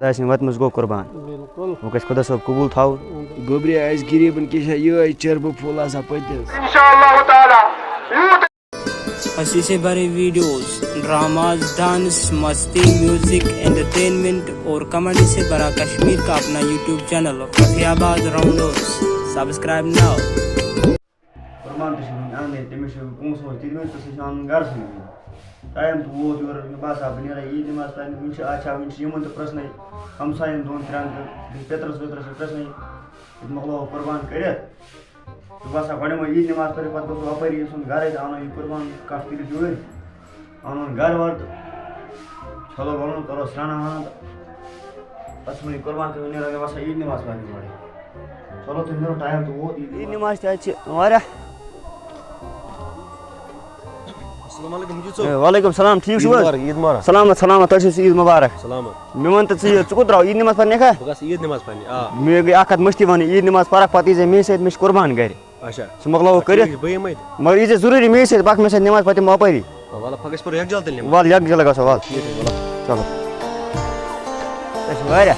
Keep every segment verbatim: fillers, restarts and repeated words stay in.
خۄداے سٕنٛدِ وَتہِ منٛز گوٚو قۄربان۔ بِلکُل۔ وۄنۍ گژھِ خۄدا صٲب قبوٗل تھاوُن۔ گوٚبرِ آسہِ غریٖبَن کیٛاہ چھا یِہوٚے چربہٕ پھوٚل آسان پٔتِس۔ اِنشاء اللہ تعالیٰ یوٗت۔ اسی سے بڑے ویڈیوز، ڈراماز، ڈانس، مستی، میوزک، انٹرٹینمنٹ اور کامیڈی سے بھرا کشمیر کا اپنا یوٹیوب چینل فتح آباد راؤنڈرز۔ سبسکرائب ناؤ۔ قۄربان تہِ چھِ وٕنہِ اَنٕنۍ، تٔمِس چھِ پونٛسہٕ وونٛسہٕ دِتمٕتۍ تہٕ سُہ چھِ اَنُن گَرَس منٛز وٕنہِ۔ ٹایم تہِ ووت یورٕ، مےٚ باسان بہٕ نیرٕ عیٖد نٮ۪ماز پَرنہِ، وٕنہِ چھِ آز چھا، وٕنہِ چھِ یِمَن تہِ پرٛژھنَے، ہمسایَن دۄن ترٛٮ۪ن تہٕ بیٚیہِ پِترَس وِترَس چھِ پرٛژھنَے، ییٚتہِ مۄکلاوو قۄربان کٔرِتھ۔ مےٚ باسان گۄڈٕ یِمو عیٖد نٮ۪ماز پٔرِتھ، پَتہٕ گوٚژھ اَپٲری یُن سُنٛد گَرَے تہٕ اَنو یہِ قۄربان کَٹھ تُلِتھ یوٗرۍ۔ اَنُن گَرٕ وَرٕ تہٕ چلو وَلُن، کَرو سرٛانہٕ وانہٕ تہٕ پَتہٕ ژھٕنو یہِ قۄربان تہٕ نیرو مےٚ باسان عیٖد نٮ۪ماز پَرنہِ گۄڈَے۔ چلو تُہۍ نیرو، ٹایم تہٕ ووت، عیٖد عیٖد نٮ۪ماز تہِ حظ چھِ واریاہ۔ السلام علیکم، مجید صٲب۔ اے، وعلیکم السلام، ٹھیٖک عیٖد چھِو حظ؟ مبارک، عیٖد مبارک۔ سلامت، سلامت، تۄہہِ چھِ عیٖد مبارک۔ سلامت۔ مےٚ وَن تہٕ ژٕ یہِ، ژٕ کوٚت درٛاو عیٖد نٮ۪ماز پَرنہِ کھا؟ بہٕ گژھٕ عیٖد نٮ۪ماز پَرنہِ، آ۔ مےٚ گٔے اَکھ کَتھ مٔشتٕے وَنٕنۍ، عیٖد نٮ۪ماز پَرَکھ پَتہٕ یی زِ مےٚ سۭتۍ، مےٚ چھِ قۄربان گَرِ۔ اچھا۔ سُہ مۄکلاوو اچھا، کٔرِتھ۔ ٹھیٖک چھُ، بہٕ یِمَے تہٕ۔ مگر یی زِ ضروٗری مےٚ سۭتۍ، پَکھ مےٚ سۭتۍ نٮ۪ماز پَتہٕ یِمو اَپٲری۔ وَلہٕ، پَکھ أسۍ پَرو یَکجاہ تیٚلہِ نٮ۪ماز۔ وَلہٕ، یَکجاہ گژھو، وَلہٕ۔ ٹھیٖک حظ، وَلہٕ۔ چلو۔ أسۍ چھِ واریاہ۔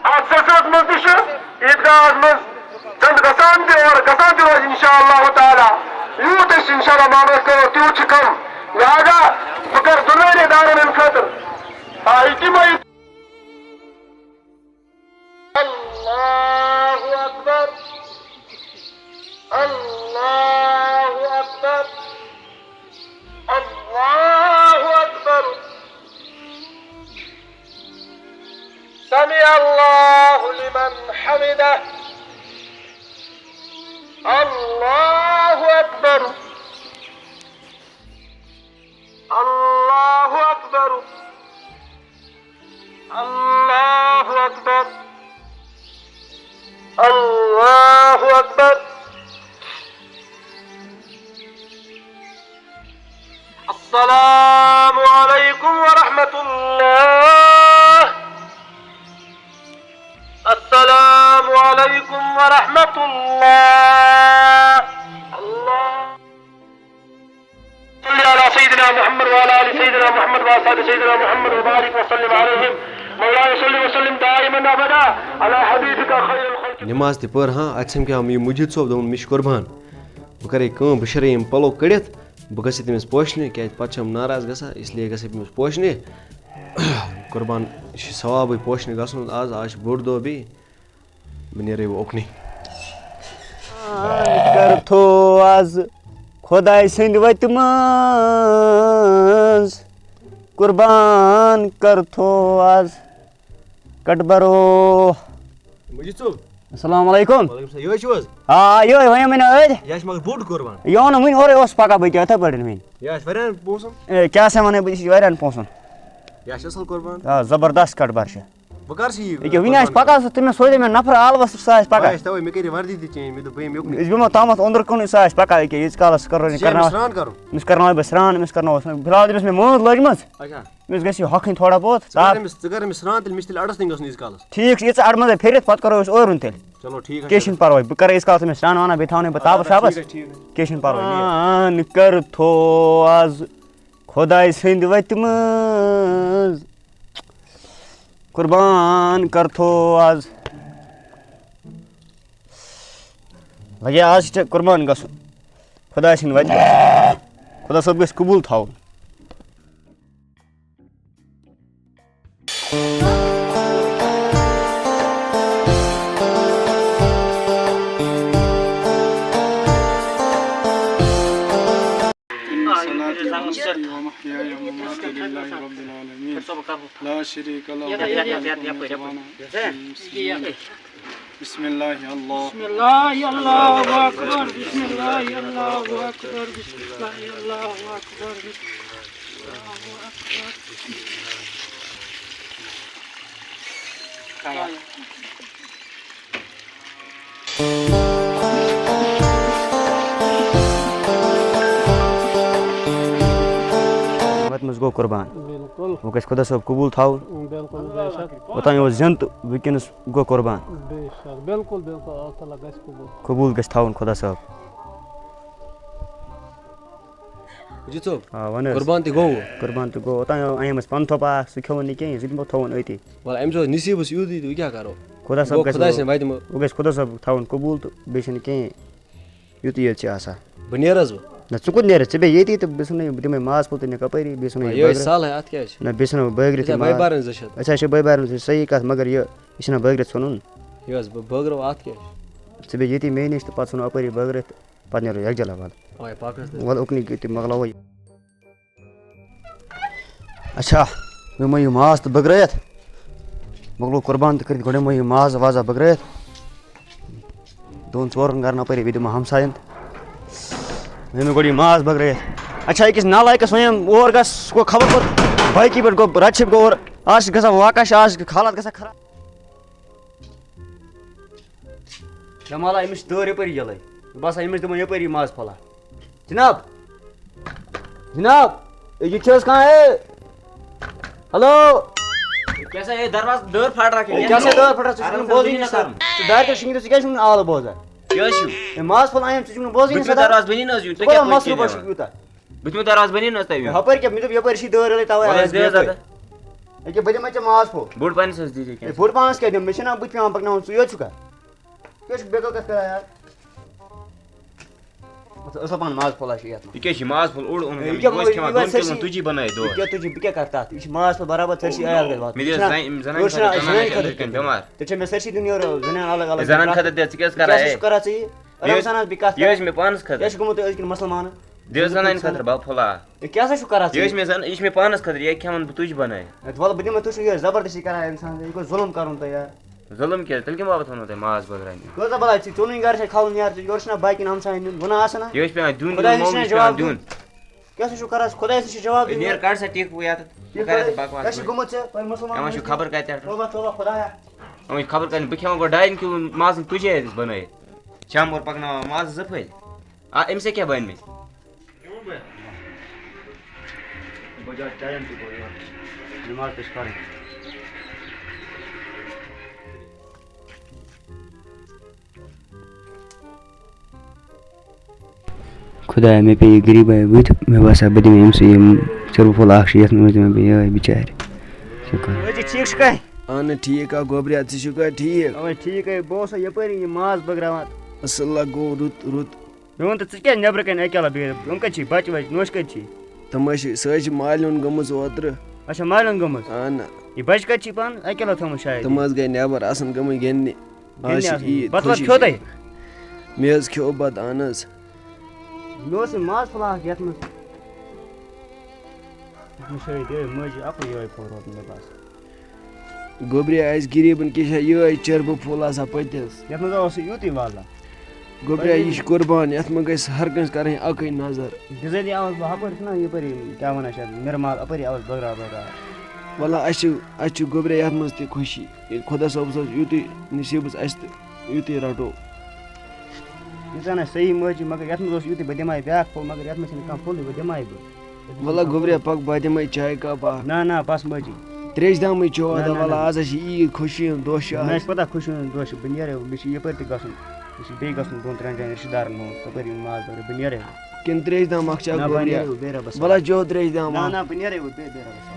اَتھ سلسلس منٛز تہِ چھُ عیٖدگاہَس منٛز زَن گژھان تہِ اور گژھان تہِ روزِ اِنشاء اللہ تعالیٰ۔ یوٗت أسۍ اِنشاء اللہ مامرَس کرو، تیوٗت چھُ کَم۔ لہذا بہٕ کَرٕ دۄنوٕنی دارٮ۪ن ہٕنٛدِ خٲطرٕ، آ، یہِ تِمَے۔ الله أكبر. الله أكبر. الله أكبر. سمع الله لمن حمده. الله أكبر. الله أكبر. الله أكبر. الله أكبر. السلام عليكم ورحمة الله. السلام عليكم ورحمة الله. الله. صل على سيدنا محمد وعلى آل سيدنا محمد وأصحاب سيدنا محمد وبارك وسلم عليهم. مولاي صل وسلم دائما أبدا على حبيبك خير الخلق. نماز تہِ پٔر، ہاں، اَتہِ سَمکھیٛاو مےٚ یہِ مجید صٲب، دوٚپُن، مےٚ چھِ قۄربان۔ بہٕ کَرٕ کٲم، بہٕ شیرٕ یِم پَلو کٔڑِتھ، بہٕ گژھٕ تٔمِس پوشنہِ، کیٛازِ پَتہٕ چھِ یِم ناراض گژھان، اس لیے گژھٕ بہٕ تٔمِس پوشنہِ۔ قۄربان، یہِ چھِ ثوابٕے پوشنہِ گژھُن آز، آز چھِ بوٚڑ دۄہ بیٚیہِ۔ بہٕ نیرے وۄنۍ اُکنُے۔ قۄربان کَرتھو آز خۄداے سٕنٛدِ وَتہِ منٛز، قۄربان کَرتھو آز کَٹہٕ بَرو۔ مجید صٲب۔ السلام علیکم۔ وعلیکم السلام۔ یِہوٚے چھُو حظ؟ آ، یِہوٚے وَنیو مےٚ نا أدۍ۔ یہِ آسہِ مگر بوٚڑ قۄربان۔ یہِ آو نہٕ وٕنہِ اورَے، اوس پَکان بٔتۍ یِتھَے پٲٹھۍ وٕنہِ۔ یہِ آسہِ واریاہَن پونٛسَن۔ اے، کیٛاہ سا وَنَے بہٕ، یہِ چھِ واریاہَن پونٛسَن۔ یہِ آسہِ اَصٕل قۄربان۔ آ، زبردست کَٹہٕ بَر چھِ۔ بہٕ کر چھُ یہِ ییٚکیٛاہ وٕنہِ آسہِ قۄربان پَکان سُہ، تٔمِس سوزے مےٚ نفر آلوَس، سُہ آسہِ پَکان۔ بہٕ آسہِ تَوَے، مےٚ کَرِ وردی تہِ change، مےٚ دوٚپ بہٕ یِمہٕ یُکنُے۔ أسۍ بیٚہمو تامَتھ أنٛدرٕ کُنٕے، سُہ آسہِ پَکان ییٚکیٛاہ ییٖتِس کالَس سُہ کَرو ژےٚ چھِ أمِس کرناوَو۔ سرٛان کَرُن؟ أمِس کرناوَے بہٕ سرٛان، أمِس کرناوَس، فِلحال تٔمِس مےٚ مٲنٛز لٲجمٕژ۔ اچھا۔ أمِس گژھِ یہِ ہۄکھٕنۍ تھوڑا بہت، ژٕ کر تاپھ۔ أمِس، ژٕ کر أمِس سرٛان تیٚلہِ، مےٚ چھِ تیٚلہِ اَڈَس تانۍ گژھُن ییٖتِس کالَس۔ ٹھیٖک چھُ، یہِ ژٕ اَڈٕ منٛزَے پھِرِتھ، پَتہٕ کَرو أسۍ اورٕ یُن تیٚلہِ۔ چلو ٹھیٖک حظ کینٛہہ چھُ۔ چھُنہٕ پَرواے، بہٕ کَرٕ ییٖتِس کالَس أمِس سرٛان وانان، بیٚیہِ تھاوَنے بہٕ آ، تاپَس ٹھیٖک شاپَس۔ حظ، ٹھیٖک حظ۔ کینٛہہ چھُنہٕ پَرواے، نیر۔ قۄربان کَرتھو آز خۄداے سٕنٛدِ وَتہِ منٛز۔ قۄربان کَرتھو آز۔ لَگے آز چھِ ژےٚ قۄربان گژھُن خۄداے سٕنٛدِ وَتہِ منٛز۔ خۄدا صٲب گژھِ قبوٗل تھاوُن۔ إن صلاتي ونسكي ومحياي ومماتي لله رب العالمين. لا شريك له. بسم الله، الله أكبر، بسم الله، الله أكبر، بسم الله، الله أكبر، بسم الله، الله أكبر. وَتہِ منٛز گوٚو قۄربان۔ بِلکُل۔ وۄنۍ گژھِ خۄدا صٲب قبوٗل تھاوُن۔ بِلکُل، بے شک۔ اوٚتام یہِ اوس زِنٛدٕ، وٕنکیٚنَس گوٚو قۄربان۔ بے شک، بِلکُل، بِلکُل، اللہ تعالیٰ گژھِ قبوٗل۔ قبوٗل گژھِ تھاوُن خۄدا صٲب۔ جی صٲب، آ، وَن حظ۔ قۄربان تہِ گوٚو؟ قۄربان تہِ گوٚو۔ اوٚتام اَنیٛوم اَسہِ پَنہٕ تھوٚپا اَکھ، سُہ کھیوٚو نہٕ کینٛہہ، سُہ دِمو تھوٚوُن أتی۔ وَلہٕ، أمِس اوس نصیٖبَس یُتُے تہٕ وۄنۍ کیٛاہ کَرو؟ خۄدا صٲب گوٚو گژھِ خۄداے سٕنٛدِ وَتہِ منٛز۔ وۄنۍ گژھِ خۄدا صٲب تھاوُن قبوٗل تہٕ بیٚیہِ چھِنہٕ کِہیٖنۍ۔ یُتُے یوت چھِ آسان۔ بہٕ نیرٕ حظ وۄنۍ؟ نہ، ژٕ کوٚت نیرَکھ؟ ژٕ بیٚہہ ییٚتی تہٕ بہٕ ژھٕنَے، بہٕ دِمَے ماز پھوٚل تہٕ نِکھ اَپٲری، بیٚیہِ ژھٕنَے آ، یہِ یہِ حظ چھِ بٲگرٲوِتھ۔ سہلٕے، اَتھ کیٛاہ چھِ؟ نہ، بیٚیہِ ژھٕنو بٲگرٲوِتھ یہِ یہِ ماز۔ بٲے بارٕنۍ زٕ چھِ اَتھ۔ اچھا، اَچھا، بٲے بارٕنۍ زٕ چھِ صحیح کَتھ، مگر یہِ، یہِ چھِنہ بٲگرٲوِتھ ژھٕنُن۔ یہِ حظ، بہٕ بٲگرٲوٕ، اَتھ کیٛاہ چھِ؟ ژٕ بیٚہہ ییٚتی مے نِش تہٕ پَتہٕ ژھٕنو اَپٲری بٲگرٲوِتھ تہٕ پَتہٕ نیرو یَکجاہ وَلہٕ۔ اَوَے پَکھ حظ تہٕ۔ وَلہٕ اُکنُے تہِ مۄکلاوو یہِ۔ اچھا، وۄنۍ مہ یہِ ماز تہٕ بٲگرٲیِتھ۔ مۄکلو قۄربان تہٕ کٔرِتھ، گۄڈٕ مہ یہِ ماز وازا بٲگرٲیِتھ۔ دۄن ژورَن گرن اَپٲری، بیٚیہِ دِمو ہمساین تہِ۔ وۄنۍ مہ گۄڈٕ یہِ ماز بٲگرٲیِتھ۔ اچھا، أکِس نالایکَس وَنیٛوم اور گژھ، سُہ گوٚو خبر کوٚت، بایکہِ پٮ۪ٹھ گوٚو، رَتہِ چھِ گوٚو اور۔ آز چھِ گژھان واقعہ چھِ، آز چھِ حالات گژھان خراب۔ مےٚ ما لا أمِس چھِ دٲر یَپٲری یَلَے۔ مےٚ باسان، أمِس دِمو یَپٲری ماز پھوٚلہ۔ جناب! جناب! اے، یہِ چھِ حظ کانٛہہ، اے؟ ہیلو! کیٛاہ سا، اے، دروازٕ دٲر پھاٹ رکھے، اے، کیٛاہ سا دٲر پھاٹ رکھ؟ ژٕ چھُکھ نہٕ بوزٲنی سا۔ ژٕ دارِ تَل شِنگِتھ، ژٕ کیٛازِ چھُکھ نہٕ آلہٕ بوزان؟ کیٛاہ حظ چھُو؟ اے، ماز پھوٚلہ اَنیٛوم، ژٕ چھُکھ نہٕ بوزٲنی بہٕ سا۔ چھُس دروازٕ بٔنی نہ حظ یُن، تُہۍ کوٗتاہ کیٛاہ پٔکِو مصروٗفہ مےٚ چھُکھ وَنان؟ یوٗتاہ؟ بہٕ تہِ مےٚ دروازٕ بٔنی نہ حظ تۄہہِ یُن۔ ہُپٲرۍ کیٛاہ؟ مےٚ دوٚپ، یَپٲرۍ چھِ دٲر یَلَے، تَوَے وَلہٕ آیَس حظ بہٕ بیٚہہ یَپٲرۍ۔ تہٕ۔ أکیٛاہ، بہٕ دِمَے ژےٚ ماز پھوٚل۔ بوٚڑ پَہنَس حظ دیٖزِ ہے، کینٛہہ۔ بوٚڑ پَہنَس کیٛاہ دِمہٕ؟ مےٚ چھِنہ بٕتھِ پٮ۪وان پَکناوُن، ژٕ یوت چھُکھا؟ کیٛاہ چھُکھ بے عقل کَتھ کَران یار؟ مان ژٕ، ٲسا پَہَن ماز پھوٚلہ چھِ یَتھ منٛز۔ یہِ کیٛاہ چھِ ماز پھوٚل اوٚڑ اوٚنمُت؟ ہے، یہِ یہِ کیٛاہ گوٚژھ مۄنٛگ-، کھٮ۪وان یہِ دۄن وۄنۍ کِلوَن سٲرسٕے، تُجی بَنٲیِتھ دۄہَس۔ یہِ کیٛاہ تُجی؟ بہٕ کیٛاہ کَرٕ تَتھ؟ یہِ چھِ ماز پھوٚل برابر سٲرسٕے عیال گژھِ واتُن۔ مےٚ دِ یہِ حظ چھُنہ، زَنہِ، یِم زَنانہِ یہِ چھُنہ خٲطرٕ کانٛہہ دۄن بٮ۪مار۔ تیٚلہِ چھےٚ مےٚ سٲرسٕے دُنیا زَنان الگ الگ۔ زَنان خٲطرٕ تہِ، ژٕ کیٛاہ حظ کَران، کیٛاہ سا ہے؟ چھُکھ کَران ژٕ یہِ؟ یہِ آرام حظ، سان حظ بیٚیہِ کَتھ یہِ حظ کَران۔ چھِ مےٚ پانَس خٲطرٕ۔ کیٛاہ چھُ گوٚمُت أزکٮ۪ن مُسلمانَن؟ دِ حظ زَنانہِ خٲطرٕ بَب پھوٚلہ۔ ہے، کیٛاہ سا چھُکھ کَران ژٕ؟ یہِ حظ چھِ مےٚ زَن-، یہِ چھِ مےٚ پانَس خٲطرٕ، یہِ کھٮ۪مَن بہٕ تُجہِ بَنٲیِتھ۔ ہے، وَلہٕ بہٕ دِمَے، تُہۍ چھِو یہِ زبردستی کَران اِنسان، یہِ گوٚو ظُلُم کَرُن تۄہہِ یار۔ ظُلُم کیٛاہ؟ تیٚلہِ کَمہِ باپَتھ ووٚنوُ تۄہہِ ماز بٲگراونہِ؟ کۭژاہ بَلاے چھِ، ژوٚنُے گَرٕ چھےٚ کھالُن یارٕ، یورٕ چھِنہ باقیَن ہمسایَن دیُن، گُناہ آسان نہ؟ یہِ حظ چھِ پٮ۪وان دیُن، خۄدایَس نِش چھِنہ جواب دیُن۔ کیٛاہ سا چھُو کَران؟ خۄدایَس نِش چھِ جواب ہے، دیُن۔ نیر کَڑ سا ٹِک وۄنۍ یَتَتھ۔ یہِ بہٕ کَرٕ خۄداے، بکواس کیٛاہ چھُ وۄنۍ۔ گوٚمُت ژےٚ؟ تۄہہِ مُسلمانَن یِمَن چھُ منٛز خبر کَتہِ پٮ۪ٹھ۔ توبہ، توبہ، خۄدایا۔ یِمَن چھُ خبر کَتہِ، بہٕ کھٮ۪مہٕ گۄڈٕ ڈایَن کِلوَن مازَن تُجے اَتہِ بَنٲیِتھ۔ شامہٕ اورٕ پَکناوان مازٕ زٕ پھٔلۍ۔ آ، أمِس ہے کیٛاہ بَنہِ مےٚ؟ بہٕ جا ٹایم تہِ گوٚو یورٕ۔ نماز تہِ چھِ پَرٕنۍ۔ خۄدایا، مےٚ پیٚیہِ یہِ غریٖبَے بٕتھِ، مےٚ باسان، بہٕ دِمہٕ أمۍ سٕے یِم ژِرٕ پھوٚل اَکھ شیٖتھ، مےٚ دِمہٕ بہٕ یِہوٚے بِچارِ۔ شُکر۔ أزی ٹھیٖک چھُکھَے؟ اَہَن ٹھیٖک، آ، گوٚبریا، ژٕ چھُکھا ٹھیٖک؟ اَوَے ٹھیٖک ہے، بہٕ اوسُس یَپٲری یہِ ماز بٲگراوان۔ اَصٕل گوٚو، رُت، رُت۔ مےٚ ووٚن تہٕ ژٕ کیٛازِ نٮ۪برٕ کَنہِ اَکہِ یَلہٕ بیٚہتھ؟ یِم کَتہِ چھی؟ بَچہٕ وَچہٕ نوٚش کَتہِ چھی؟ تِم حظ چھِ، سۄ حظ چھِ مالِنۍ گٔمٕژ اوترٕ۔ اچھا، مالِنۍ گٔمٕژ؟ اَہَن۔ یہِ بَچہٕ کَتہِ چھی پانہٕ؟ اَکہِ یَلہٕ تھٲومٕژ شاید۔ تِم حظ گٔے نٮ۪بر، آسَن گٔمٕتۍ گِنٛدنہِ۔ آز گِنٛدنہِ چھِ آسَن۔ عیٖد، بَتہٕ وَتہٕ خوشی کھیوٚو چھِ۔ تۄہہِ؟ مےٚ حظ کھیوٚو بَتہٕ، اَہَن حظ۔ مےٚ اوس یہِ ماز پھوٚلہ اَکھ یَتھ منٛز۔ یَتھ منٛز چھِ یہِ مٔجۍ اَکُے یِہوٚے پھوٚل روٗدمُت مےٚ باسان۔ گوٚبرِ آسہِ غریٖبَن کیٛاہ چھا یِہوٚے چربہٕ پھوٚل آسان پٔتِس۔ یَتھ منٛز اوس یہِ یُتُے واللہ۔ گوٚبرِ، یہِ چھِ قربان، یَتھ منٛز گژھِ ہر کٲنٛسہِ کَرٕنۍ اَکٕے نظر۔ بِزٲتی آوُس بہٕ ہُپٲرۍ چھُنہ یَپٲرۍ کیٛاہ وَنان چھِ اَتھ، مِرمال اَپٲری آوُس بٲگراو بٲگراو۔ وَلہٕ اَسہِ چھِ، اَسہِ چھِ گوٚبرِ یَتھ منٛز تہِ خوشی۔ ییٚلہِ خۄدا صٲبَس اوس یُتُے نصیٖبَس اَسہِ تہٕ یُتُے رَٹو۔ یہِ زَن اَسہِ صحیح مٲج چھِ، مگر یَتھ منٛز اوس یُتُے، بہٕ دِمہٕ ہا یہِ بیٛاکھ پھوٚل، مگر یَتھ منٛز چھِنہٕ کانٛہہ پھوٚلٕے، بہٕ دِمہٕ ہا یہِ بہٕ۔ وَلہٕ گوٚبرِ، پَکھ، بہٕ دِمَے چاے کَپ اَکھ۔ نہ، نہ، بَس مٲجی۔ ترٛیشہِ دامٕے چیوٚو نہ، اَدا، نہ، وَلہٕ نہ۔ آز ہا چھِ عیٖد، خوشی ہُنٛد دۄہ چھُ مےٚ آز۔ چھِ پَتہ خوشی ہُنٛد دۄہ چھُ، بہٕ نیرَے وۄنۍ، مےٚ چھُ یَپٲرۍ تہِ گژھُن، مےٚ چھُ بیٚیہِ گژھُن دۄن ترٛٮ۪ن جایَن رِشتہٕ دارَن ہُنٛد، تَپٲرۍ یُن ماز بَرٕ، بہٕ نیرَے وۄنۍ۔ کِنہٕ ترٛیشہِ دام اَکھ چاے نہ، بہٕ گوٚبرِ؟ نیرَے وۄنۍ، بیٚہہ رۄبَس نہ، حوالہٕ۔ نہ، بہٕ نیرَے وۄنۍ، بیٚہہ، بیٚہہ رۄبَس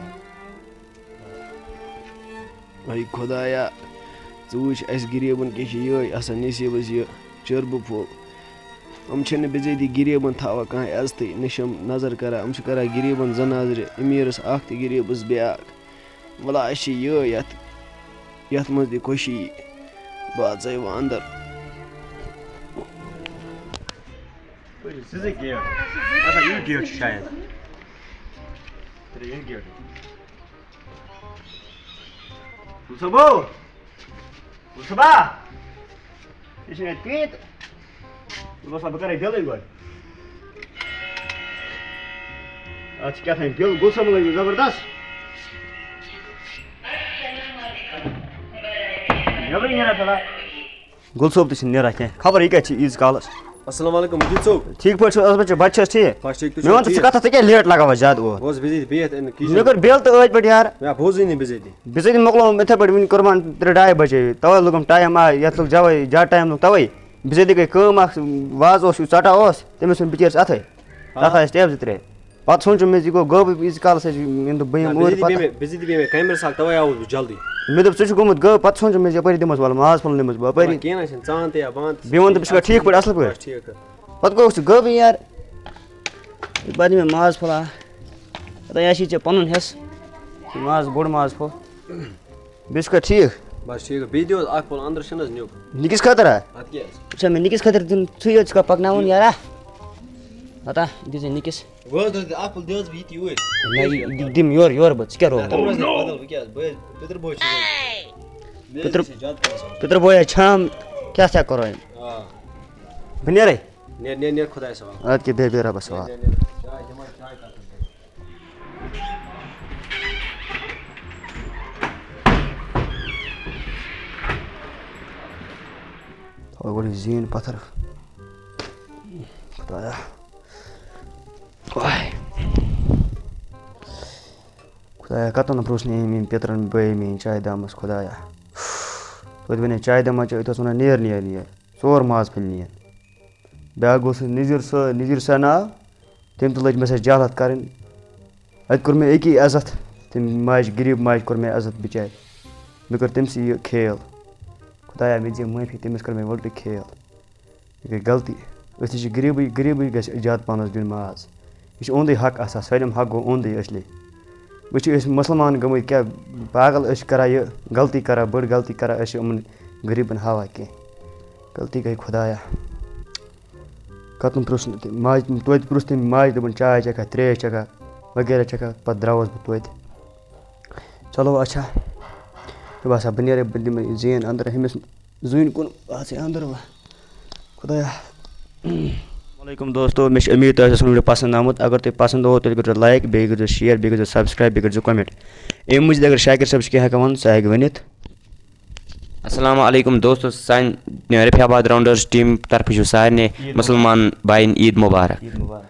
حوالہٕ۔ اے خۄدایا، ژٕ وٕچھ اَسہِ غریٖبَن کیٛاہ چھِ یِہوٚے آسان نصیٖبَس یہِ چربہٕ پھوٚل۔ یِم چھِنہٕ بِزٲتی غریٖبَن تھاوان کانٛہہ عزتٕے، نہ چھِ یِم نظر کَران، یِم چھِ کَران غریٖبَن زٕ نظرِ، أمیٖرَس اَکھ تہٕ غریٖبَس بیٛاکھ۔ وَلہٕ اَسہِ چھِ یِہوٚے یَتھ، یَتھ منٛز تہِ خوشی۔ بہٕ اَژَے وۄنۍ اَندَر۔ سٕزٕے گیٹ۔ اچھا، یہِ گیٹ چھُ شاید۔ ترٛےٚ یہِ گیٹ۔ گُل صٲبو! گُل صٲبا! یہِ چھُنہٕ اَتہِ کِہیٖنۍ تہٕ۔ گُل صٲب، بہٕ کَرَے بِلٕے گۄڈٕ۔ اَتھ چھِ کیٛاہ تام بِل، گُل صٲبَن لٲگۍ مٕتۍ زبردست۔ نٮ۪برٕے نیران فِلحال۔ گُل صٲب تہِ چھِنہٕ نیران کینٛہہ۔ خبر یہِ کَتہِ چھِ ییٖتِس کالَس۔ السلام علیکم مجید صٲب۔ ٹھیٖک پٲٹھۍ چھِو؟ اَصٕل پٲٹھۍ چھِو؟ بَچہِ چھِ حظ ٹھیٖک؟ بہٕ وَنہٕ ژٕ، ژٕ ٹھیٖک؟ کَتھ، ژٕ کیٛاہ لیٹ لَگاوان زیادٕ اورٕ؟ بہٕ اوسُس بِزی بِہِتھ اَمہِ کِچنہٕ۔ مےٚ کٔر بیل تہٕ ٲدۍ پٮ۪ٹھ یارٕ۔ مےٚ بوزٕے نہٕ بِزٲتی۔ بِزٲتی مۄکلاوُم یِتھَے پٲٹھۍ وٕنہِ قۄربان ترٛےٚ ڈاے بَجے، تَوَے لوٚگُم ٹایم آ، یَتھ لوٚگ زَوَے، زیادٕ ٹایم لوٚگ تَوَے۔ بِزٲتی گٔے کٲم اَکھ، وازٕ اوس یُتھ ژَٹان اوس، تٔمۍ ژھُن بِچٲرِس اَتھَے۔ آ۔ تَتھ آسہِ ٹیب زٕ ترٛےٚ۔ پَتہٕ سوٗنٛچُم مےٚ زِ یہِ گوٚو غٲبٕے، ییٖتِس کالَس اَسہِ یِم دوٚپ بہٕ نہ، یِمہٕ اوٗرۍ بِزٲتی پَتہٕ۔ بیٚیہِ مےٚ، بِزٲتی بیٚیہِ مےٚ کیمرَس اَکھ، تَوَے آوُس بہٕ جلدی۔ مےٚ دوٚپ ژٕ چھُکھ گوٚمُت غٲب، پَتہٕ سوٗنٛچُم مےٚ زِ یَپٲرۍ دِمَس وَلہٕ ماز پھوٚل نِمَس بہٕ اَپٲری۔ نہ، کینٛہہ نہ چھُنہٕ، ژٕ اَن تہٕ یا بہٕ اَنہٕ تہٕ بیٚیہِ ووٚن تٔمِس، "چھُکھا ٹھیٖک پٲٹھۍ، اَصٕل پٲٹھۍ؟" بَس ٹھیٖک۔ پَتہٕ گوٚو ژٕ غٲبٕے یارٕ۔ یہِ بَنہِ مےٚ ماز پھوٚلہ۔ پَتہٕ یا چھِ ژےٚ پَنُن حِصہٕ۔ یہِ ماز، بوٚڑ ماز پھوٚل۔ بیٚیہِ چھُکھا ٹھیٖک؟ بَس ٹھیٖک۔ بیٚیہِ دِیِو حظ اَکھ پھوٚل أنٛدرٕ چھِنہٕ حظ نیُک۔ نِکِس خٲطرٕ ہا؟ اَدٕ کیٛاہ حظ؟ وٕچھ سا، مےٚ نِکِس خٲطرٕ دیُن، ژٕے یوت چھُکھا پَکناوُن یارا؟ ہتا، دِ ژٕ نِکِس۔ وۄنۍ حظ دِیِو اَکھ پھوٚل، دِ حظ بہٕ ییٚتی یوٗرۍ۔ نہ، یہِ، یہِ دِم یورٕ، یورٕ بہٕ، ژٕ کیٛاہ نہ، رووُکھ؟ تِم حظ نہ بدل، وۄنۍ کیٛاہ حظ؟ بہٕ حظ، پِتٕر بوے چھُس بہٕ۔ مےٚ حظ پِتٕر، چھِ زیادٕ پونٛسہٕ آسان۔ پِتٕر بوے حظ چھام، کیٛاہ سا کَرو وۄنۍ؟ آ۔ بہٕ نیرَے؟ نیر، نیر، نیر خۄدایَس حوالہٕ۔ اَدٕ کیٛاہ، بیٚہہ، بیٚہہ رۄبَس حوالہٕ۔ نیر، نیر، چاے دِمو، چاے کَتھ حظ؟ تھاو گۄڈٕ یہِ زیٖن پَتھر۔ خۄدایا۔ واے۔ خۄدایا، کَتَن پرٛوژھ نہٕ أمۍ، أمۍ پِترَن بٲے میٛٲنۍ چایہِ دامَس، خۄدایا۔ توتہِ وَنے چایہِ دامہ چٲے، أتھۍ اوس وَنان، "نیر، نیر، نیر، ژور ماز پھٔلۍ نیر۔" بیٛاکھ گوٚو سُہ نذیٖر صٲب، نذیٖر صٲب ناو، تٔمۍ تہِ لٔج مےٚ سۭتۍ جہالت کَرٕنۍ۔ اَتہِ کوٚر مےٚ أکی عزت، تٔمۍ ماجہِ، غریٖب ماجہِ کوٚر مےٚ عزت بِچارِ۔ مےٚ کٔر تٔمۍ سٕے یہِ کھیل۔ خۄدایا، مےٚ دِ معٲفی، تٔمِس کٔر مےٚ وٕلٹہٕ کھیل۔ یہِ گٔے غلطی۔ أسۍ تہِ چھِ غریٖبٕے، غریٖبٕے گژھِ زیادٕ پانَس دیُن ماز۔ یہِ چھُ اُہُنٛدُے حق آسان، سٲلِم حق گوٚو اُہُنٛدُے اصلی۔ وۄنۍ چھِ أسۍ مُسلمان گٔمٕتۍ، کیٛاہ پاگل، أسۍ چھِ کَران یہِ غلطی، کَران بٔڑ غلطی، کَران أسۍ چھِ یِمَن غریٖبَن ہاوان کینٛہہ۔ غلطی گٔے خۄدایا۔ کَتُن پرٛژھ نہٕ تٔمۍ ماجہِ، توتہِ پرٛژھ تٔمۍ ماجہِ، دوٚپُن، "چاے چَکھا، ترٛیش چَکھا، وغیرہ چَکھا؟" پَتہٕ درٛاوُس بہٕ توتہِ۔ چلو، اچھا۔ مےٚ باسان، بہٕ نیرٕ، بہٕ دِمہٕ یہِ زین اَنٛدر، ہُمِس زوٗنہِ کُن آسہٕ ہے اَنٛدر وۄنۍ۔ خۄدایا۔ وعلیکم دوستو، مےٚ چھِ اُمید تۄہہِ آسہِ سون video پسنٛد آمُت۔ اگر تۄہہِ پسنٛد آو، تیٚلہِ کٔرۍزیو like، بیٚیہِ کٔرۍزیو share، بیٚیہِ کٔرۍزیو subscribe، بیٚیہِ کٔرۍزیو comment۔ اَمہِ مٔزیٖد اگر شاکر صٲب چھِ کینٛہہ ہٮ۪کان وَنُن، سُہ ہٮ۪کہِ ؤنِتھ۔ السلام علیکم دوستو، سانہِ رفیع آباد راؤنڈٲرٕز ٹیٖم طرفہٕ چھُ سارنٕے عیٖد مُبارک۔ مُسلمان بایَن عیٖد مُبارک۔ عیٖد مُبارک۔